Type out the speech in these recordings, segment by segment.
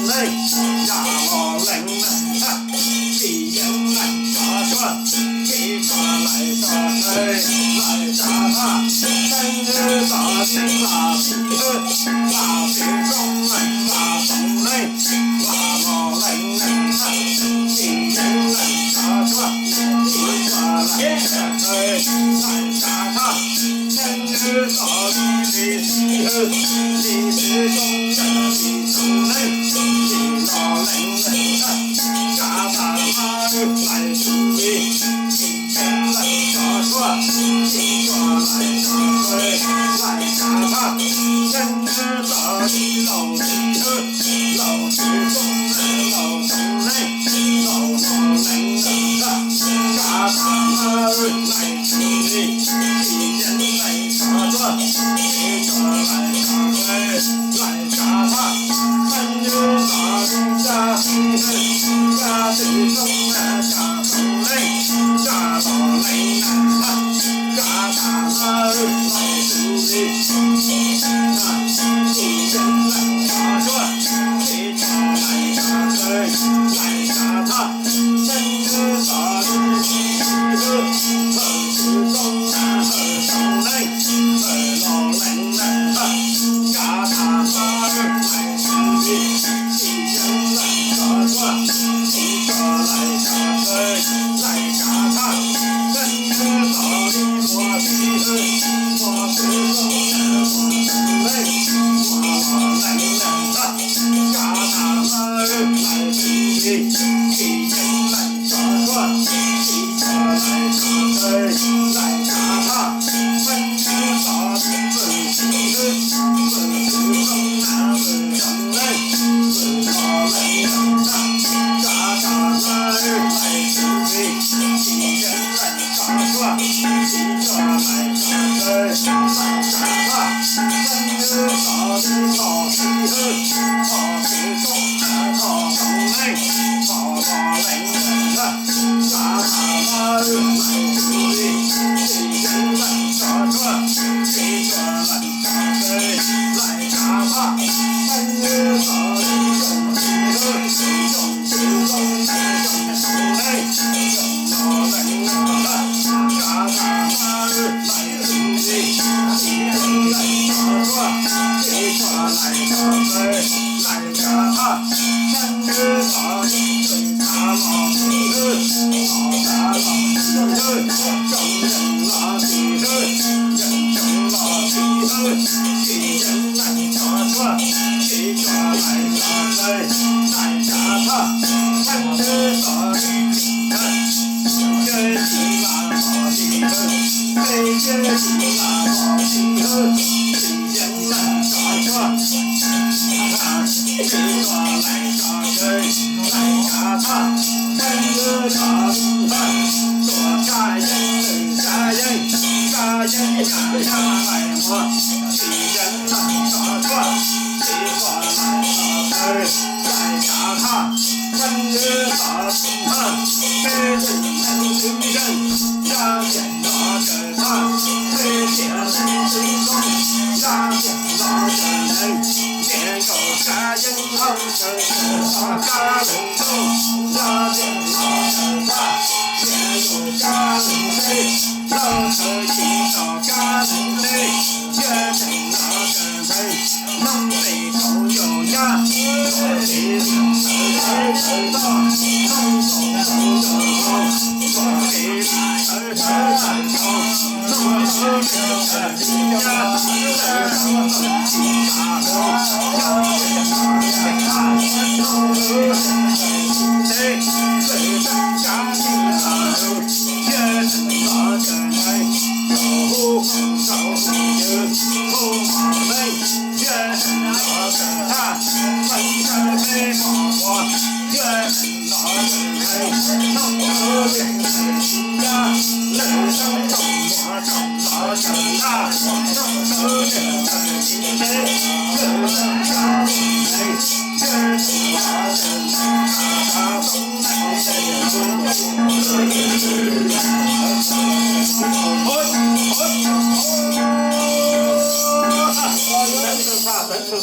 Lais tsav thaj, thaj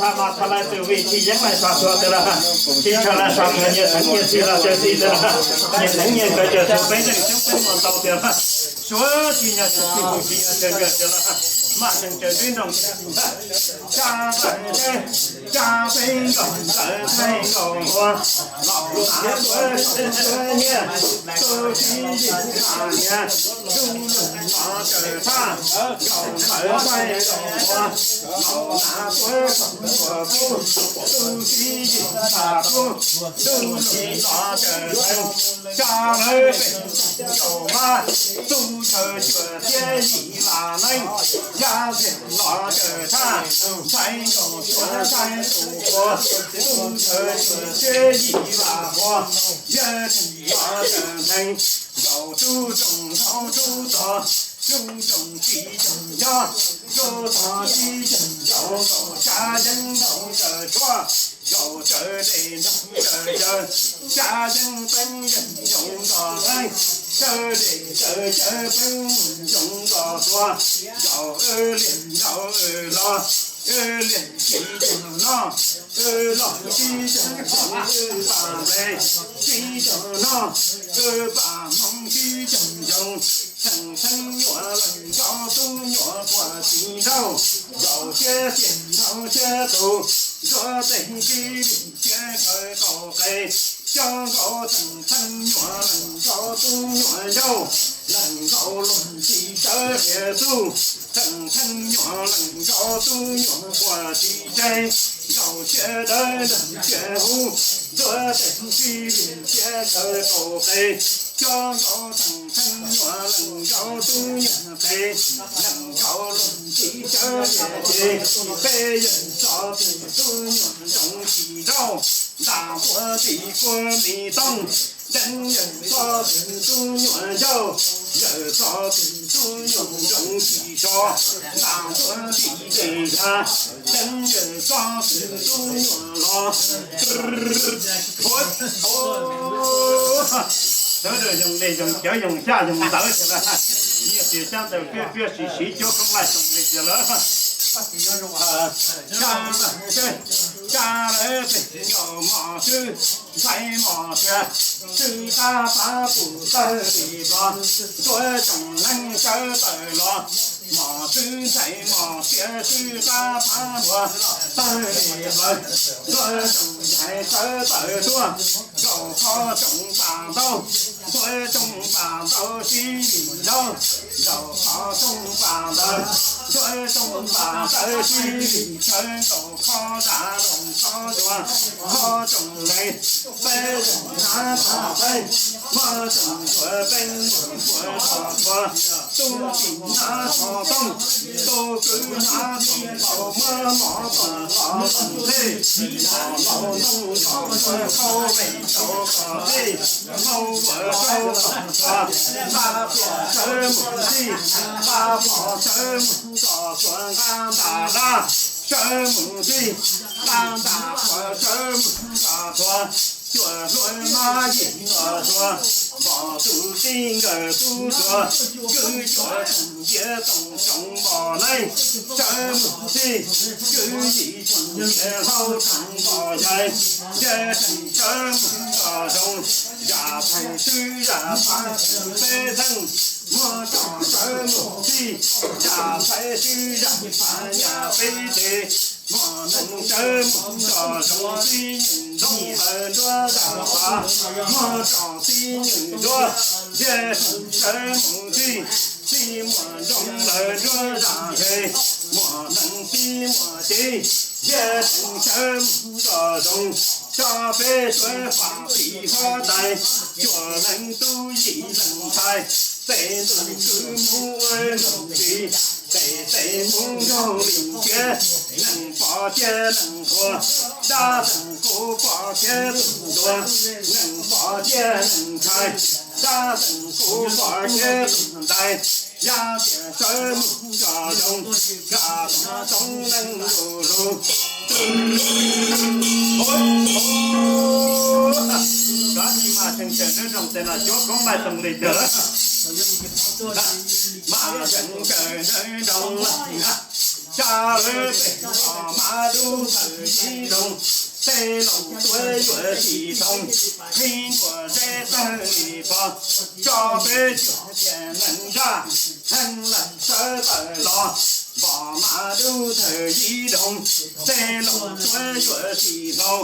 Tha mas tha lais twm vim tsis yeeb lais sas tuag tiag lawm, tsis tshawm lais sas tuag nyias theev nyias txi los tsaws txi tiag lawm, nyias theev nyias kawg tsaws txhua peb zeej coob peb muag ntau tiag lawm, suav tsis nyob tsis hu tsis nyob tsaws nkawd tiag lawm, maj zeeg tsaws tib nroog. Caj dab, caj dab nkaus ntawd nqaij nkaus hua, laus hnav tuav koom tuav nyiaj, tus txiv yim hnav nyiaj, tus lwm los tsaws thaj, nkaus ntawd nqaij nkaus hua, laus hnav tuav koom tuav kub, tus txiv yim hnav kub, tus lwm los tsaws theev, caj dab pem nkaus mab, tus chaw cuam thiab yim lam neeb, yaj zeeg los tsaws thaj, ntxhais nkaus suav ntxhais tus qhua, tus chaw cuam thiab yim lam qhua, yaj zeeg los tsaws ntheev, nkaus tub tsoom nraug tub tod, tub tsoom txiv tsoom ncob, tub tod txiv tsoom ncaus, nkaus xya yeeb nraug tsaws tshuab, nkaus tsaws dej nraug tsaws cawv, xya yeeb teeb yeej yoov nkaus teeb, tsaws dej tsaws cawv teeb yoov nkaus tuag, nkaus wb liam nraug wb los, wb liam txiv tsoom noj, wb los txiv tsoom yoov wb pam npe, txiv tsoom noj, wb pam hmoov txiv tsoom yoov, tseem txheeb nyuam leej nraug tub nyuam quas txiv nraug, nkaus siab xiam nraug siab tus, ntxuav teg kib lim siab kawg qaum qe, coj nkaus tseem txheeb nyuam leej nraug tub nyuam ncauj, leej nkaus luag ntxhi sawv qhia txuj, tseem txheeb nyuam leej nraug tub nyuam quas txiv tseg, nkaus siab dawb leej siab hub, ntxuav teg kib lim siab kawg qaum qe, coj nkaus tseem txheeb nyuam leej nraug tub nyuam qe, leej nkaus luag ntxhi sawv qhia ces, peb yeej tso twg tub nyuam ntsoov tsis raug, nta npua ntxi kua mi tooj, deev yeej tso twg tub nyuam ncauj, yawm tso twg tub nyuam ntsoov tsis so, nta npua ntxi dej ya, deev yawm tso twg tub nyuam los. Sawv daws yoog dej yoog cawv yoog xyaj yoog ntawv tias, nyiaj txiag xyab ntawv fiab fiab sim siv cuab koob laij toom li tias lawm. Caj dab, caj dab pem nkaus mos xwb, ntxhais mos tias, xwb tab pab pum tawg li plo, tuav tsoom neeg sawv tawm los, mos xwb ntxhais mos tias, xwb tab pab pum tawg li plo, tuav tsoom ntxhais sawv tawm tuaj, nkaus qhov tsoom pam ntau, tuav tsoom pam ntau sib lim nraug, nkaus qhov tsoom pam ntau, tuav tsoom pam ntau sib lim tsawv, nkaus qhov zam loos qhov zuag, qhov tsoom leej, peb yeej hnav txog teeb, muab tsoom ntxuav teeb muab puav txog txhua, tub txim hnav txog tooj, tub kwv hnav txog npaum, muab mov txog txog tej, mov laus ntuj nrog txhua, khau veem rau txog tej, khau vuam rau txog txhua, nqa pom sawv mus txij, nqa pom sawv mus txog txhua, nqa ntas dab sawv mus txij, nqa ntas phuam sawv mus txog txhua, Cuaj hluas mab yim los tuag, vos tus txij nkawm tub tuag, kwv cuam toom nciab toom tsoom npos neej, sawv mus txij, kwv yim toom nciab hlau tsoom npos yais, ntiab teem sawv mus txog zoo, zam pheej swb zam phav peb theej, muab tso sawv mus txij, zam pheej swb zam phav nyas peb teg, muaj neeg sawv mus txog zoo, txij nyoog nroo lawv nruab zam phav, muab tso txij nyoog nruab, ntiab teem sawv mus txij, txij muaj nroo lawv nruab zam ze, muaj neeg txij muaj cev, ntiab teem sawv mus txog zoo, tso peb suav pam pim huab tais, cuaj leeg tub yim leej ntxhais, tes ntuj kwv Hmoob ua nkaus txiv, tes tes Hmoob nkaus lim ciab, neeg pom ciab neeg qhuas, dab teem kuv pom ciab tus ntuas, neeg pom ciab neeg ntxhais, dab teem kuv pom ciab tus ntais, yaj tias sawv mus tso zoo, nkag toom tsoom neeg lug lug. Cov tsis mas tseem tseem nyob zoo tes no cuab koob laij toog li cas. Mas tseem tseem nyob zoo, tsa lawv pem los mas dub thawm ib zoo, tej laus tuav yuav tsis toog, qhib nkuaj zeb tawg li pog, tso peb cuag tias neeg zaj, heev lawm sawv tawm los, npos mas dub thawm ib zoo, tej laus tuav yuav tsis hlau,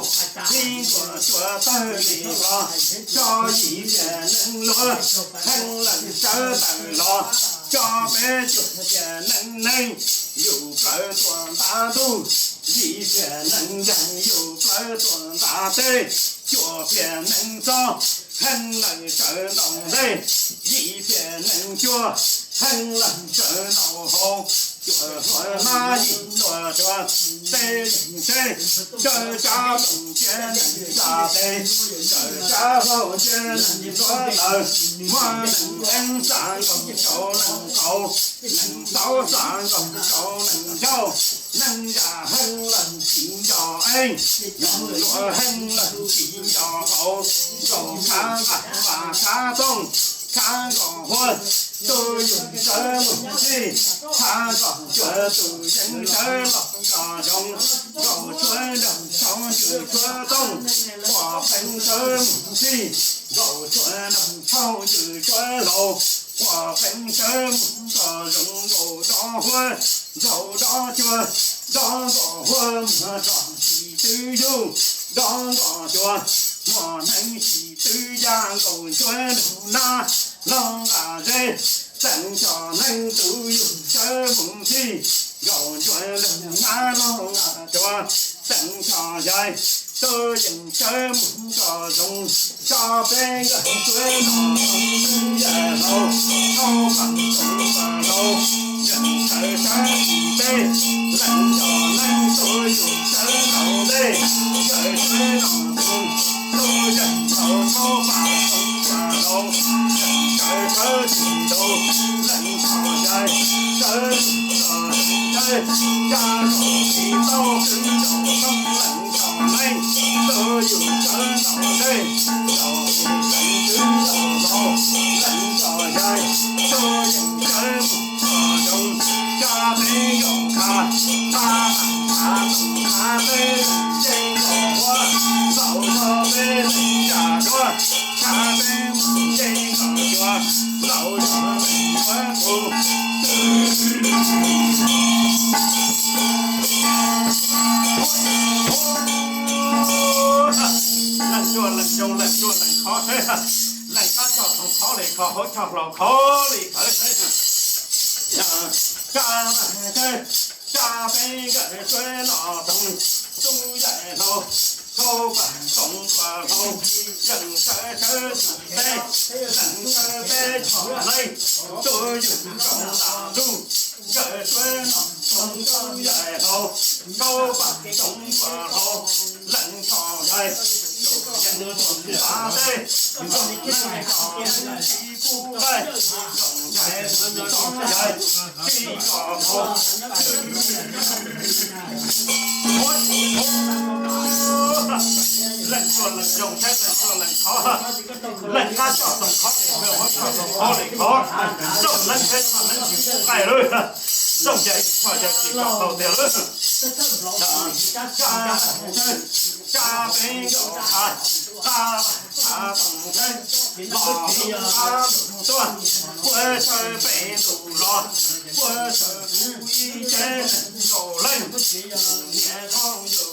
qhib nkuaj tsuav tawg li pog, tso yim tias neeg luav, heev lawm sawv tawm los, tso peb cuag tias neeg neeg, yus plawv tuaj ntav ntuj, yim tias neeg yeeg yus plawv tuaj ntav teb, cuaj tias neeg txob, heev lawm sawv ntaus ntej, yim tias neeg cuaj, heev lawm sawv ntaus hauv, cuaj hluas mab yim tuaj tuag, tej yeej seb, sawv tsab toom ciab neeg tsa tes, sawv tsab hlau ciab neeg nruab taws, muaj neeg eeb xav nkaus rau neeg qaus, neeg xauv xav nkaus rau neeg ncauj, neeg yam heev lawm tsis nco eeb, neeg luam heev lawm tsis nco qaus, nkaus khav nqaj vas khav tooj, khav nkaus huab, tus yug sawv mus txij, khav nkaus cuag tus yeej sawv los nco zoo, nkaus tshuav nraug tshauj ywm tshuav tooj, quas qeej sawv mus txij, nkaus tshuav nraug tshauj ywm tshuav hlau, quas qeej sawv mus txog zoo, nkaus dob huab, nkaus dob cuag, dob nkaus huab muag tso tsis twv yug, dob nkaus cuag, muaj neeg tsis twv ya, nkaus ntsuav lug nab, hlob nqa zeb, teem cov neeg tus yug sawv mus txij, nkaus ntsuav lug nab, hlob nqa cuag, teem cov yais, tus yeej sawv mus tso zoo, tso peb nkawm ntsuav los, yawm laus, hauv pam toom pam laus, yeej sawv sawv tsis teb, leej cov neeg tus yug sawv ntaus ntej, yawm sawv los tus, tus yeej thaum hauv pam toom pam laus, yeej sawv sawv tsis ntuj, leej cov yais, sawv tsis tso zoo teb, ya zoo tsis tau kwv nraug tooj, leej cov neeg tus yug sawv ntaus ntej, ntaus tsis teem kwv nraug laus, leej cov yais, tus yeej sawv mus tso zoo, ya peb nkaus khav, khav khav toom khav peb leeg nce nkaus huab, ntaus tso peb leeg ya duab, khav peb mus nce nkaus cuag, ntaus tso leej cuag tus. Leej cuag leej zoo, leej cuag leej khov, leej kab cog thoov khov li kho, hauv cog hlau khov li khov. Kab, kab peb nkawm tsuav los toog, tub yawm hlau, hauv pam toom pam hlau, yeej sawv sawv tsis teb, leej sawv peb cov neeg, tus yug rau nta ntuj, nkawm tsuav los toog, tub yawm hlau, hauv pam toom pam hlau, leej cov yais, tus yeej toom ntav teb, nkaus neeg cov neeg tsis pub laij, nkaus yais tus cov yais, tsis cov hlau. Leej cuag leej zoo thiab lees khov, leej qab tsom txoos khov, leej qab tsom txoos khov, leej khov, tsoom leej tsheb tshaj leej tsis pub qaij lawm, tsoom cai tshaj cai tsis kom tau tiag lawm. Tsa, tsa peb nkaus, tsa, tsa, tsa toom tsheb, los qab tuaj, puab saw pem ntus los, puab saw kuv ib ceg nkaus leej, niam zoo yawm